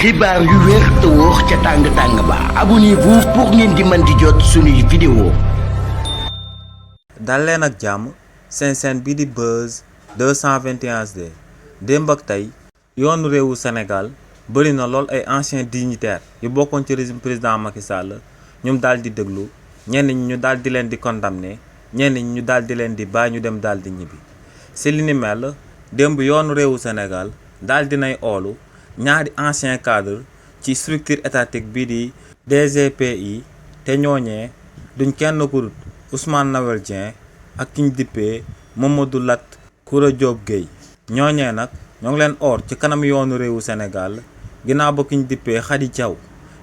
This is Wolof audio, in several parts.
xibaar yu wér te wóor ca tàng-tàng ba abonnez-vous pour ngeen di mën di jot suñuy vidéo. dal leen ak jàmm seen chaîne bi di Buzz 221HD démb ak tey yoonu réewu Sénégal bëri na lool ay anciens dignitaires yu bokkoon ci régime président Macky Sall ñoom daal di déglu ñenn ñi ñu daal di leen di condamné ñenn ñi ñu daal di leen di bàyyi ñu dem daal di ñibbi si li ni mel démb yoonu réewu Sénégal daal di nay oolu ñaari ancien cadre ci structure étatique bii di DGPI te ñooñee duñ kenn ku dul Ousmane Noël Dieng ak kiñ dippee Mamadou Lat Koura Diop Gueye ñooñee nag ñoo ngi leen oor ci kanam yoonu réewu Sénégal ginnaaw ba kiñ dippee Khady Thiaw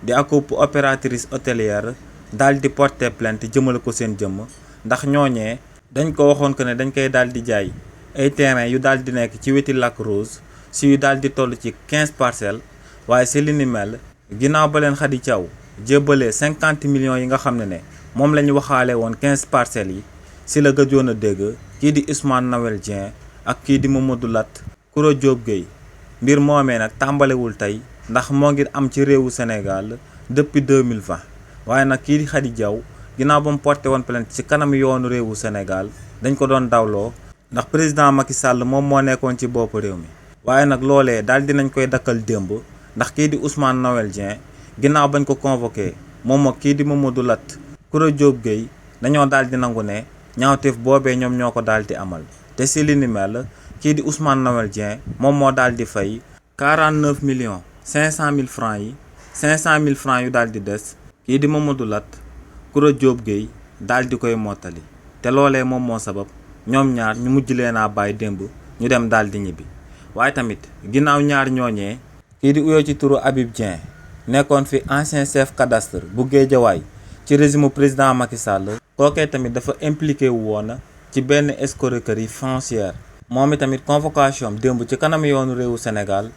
di akub opératrice hôtelière daal di porter plainte jëmale ko seen jëmm ndax ñooñee dañ ko waxoon que ne dañ koy daal di jaay ay terrain yu daal di nekk ci weti Lac Rose si yu daal di toll ci 15 parcelles waaye si li ni mel ginnaaw ba leen Khady Thiaw jébbalee 50 millions yi nga xam ne moom la ñu waxaale woon 15 parcelles yi si la gëjoon a dégg kii di Ousmane Noël Dieng ak kii di Mamadou Lat Koura Diop Gueye mbir moomee nag tàmbalewul tey ndax moo ngi am ci réewu Sénégal depuis 2020 waaye nag kii di Khady Thiaw ginnaaw ba mu porté woon plainte ci kanam yoonu réewu Sénégal dañ ko doon dawloo ndax président Macky Sall moom moo nekkoon ci bopp réew mi. waaye nag loolee daal dinañ koy dakkal démb ndax kii di Ousmane Noël Dieng ginnaaw bañ ko convoqué moom ak kii di Mamadou Lat Koura Diop Gueye dañoo daal di nangu ne ñaawteef boobee ñoom ñoo ko daal di amal te si li ni mel kii di Ousmane Noël Dieng moom moo daal di fay 49 millions 500 mille francs yi 500 mille francs yu daal di des kii di Mamadou Lat Koura Diop Gueye daal di koy mottali te loolee moom moo sabab ñoom ñaar ñu mujj leen a bàyyi démb ñu dem daal di ñibbi. waaye tamit ginnaaw ñaar ñooñee kii di uyoo ci turu Habib Dieng nekkoon fi ancien chef cadastre bu Guédiawaye ci régime président Macky Sall kookee tamit dafa impliqué wu woon ci benn escroquerie foncière moom i tamit convocation démb ci kanam yoonu réewu Sénégal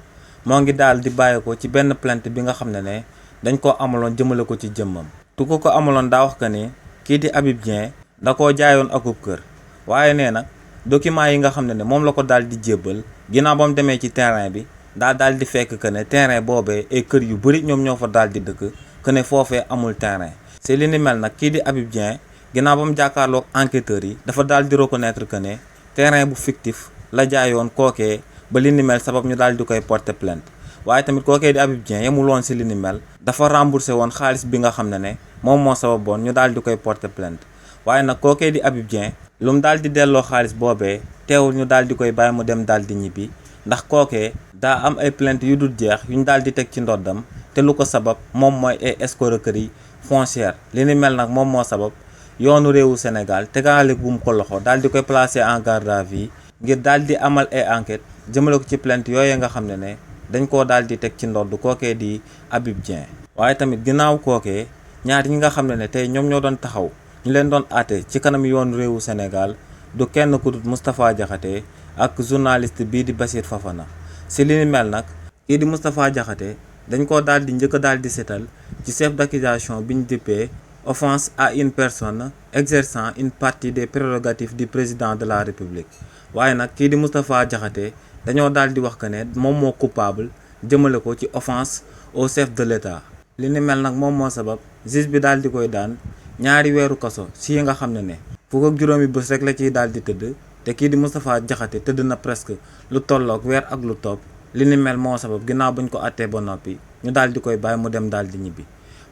moo ngi daal di bàyyi ko ci benn plainte bi nga xam ne dañ koo amaloon jëmale ko ci jëmmam tu ko amaloon daa wax que ni kii di Habib Dieng da koo jaayoon akub kër waaye nee nag document yi nga xam ne moom la ko daal di jébbal ginnaaw ba mu demee ci terrain bi daal di fekk que ne terrain boobee ay kër yu bëri ñoom ñoo fa daal di dëkk que ne foofee amul terrain c'est li ni mel nag kii di Habib Dieng ginnaaw ba mu jàkkaarloog enquêteurs yi dafa daal di reconnaître que ne terrain bu fictif la jaayoon kookee ba li ni mel sabab ñu daal di koy porter plainte waaye tamit kookee di Habib Dieng yemul woon si li ni mel dafa remboursé woon xaalis bi nga xam ne moom moo sababoon ñu daal di koy porter plainte waaye nag kookee di Habib Dieng lu mu daal di delloo xaalis boobee teewul ñu daal di koy bàyyi mu dem daal di ñibbi ndax kookee daa am ay plainte yu dul jeex yu ñu daal di teg ci ndoddam te lu ko sabab moom mooy ay escroquerie foncière li ni mel nag moom moo sabab yoonu réewu Sénégal tegaale gum ko loxo daal di koy placer en garde à vue ngir daal di amal ay enquête jëmale ko ci plainte yooyu nga xam ne dañ koo daal di teg ci ndodd kookee di Habib Dieng waaye tamit ginnaaw kookee ñaar ñi nga xam ne tey ñoom ñoo doon taxaw ñu leen doon àtte ci kanam yoonu réewu Sénégal du kenn ku dul Moustapha Diakhaté ak journaliste bii di Bassirou Fofana si li ni mel nag kii di Moustapha Diakhaté dañ koo daal di njëkk a daal di seetal ci chef d'accusation bi ñu dippee offense à une personne exerçant une partie des prérogatives du président de la République waaye nag kii di Moustapha Diakhaté dañoo daal di wax que ne moom moo coupable jëmale ko ci offense au chef de l'État li ni mel nag moom moo sabab juge bi daal di koy daan ñaari weeru kaso si yi nga xam ne fukk ak juróomi bés rek la ciy daal di tëdd te kii di Moustapha Diakhaté tëdd na presque lu tolloog weer ak lu topp li ni mel moo sabab ginnaaw buñ ko attee ba noppi ñu daal di koy bàyyi mu dem daal di ñibbi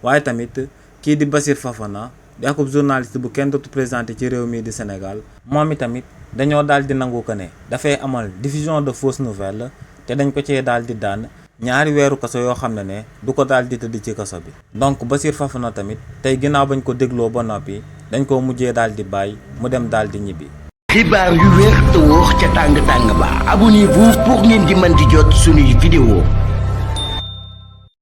waaye tamit kii di Bassirou Fofana di akub journaliste bu kenn dootu présenté ci réew mii di Sénégal moom i tamit dañoo daal di nangu ko ne dafay amal diffusion de fausses nouvelles te dañ ko cee daal di daan ñaari weeru kaso yoo xam ne du ko daal di tëdd ci kaso bi donc Bassirou Fofana tamit tey ginnaaw bañ ko dégloo ba noppi dañ ko mujjee daal di bàyyi mu dem daal di ñibbi. xibaar yu wér te wóor ca tàng-tàng ba abonnez-vous pour ngeen di mën di jot suñuy vidéo.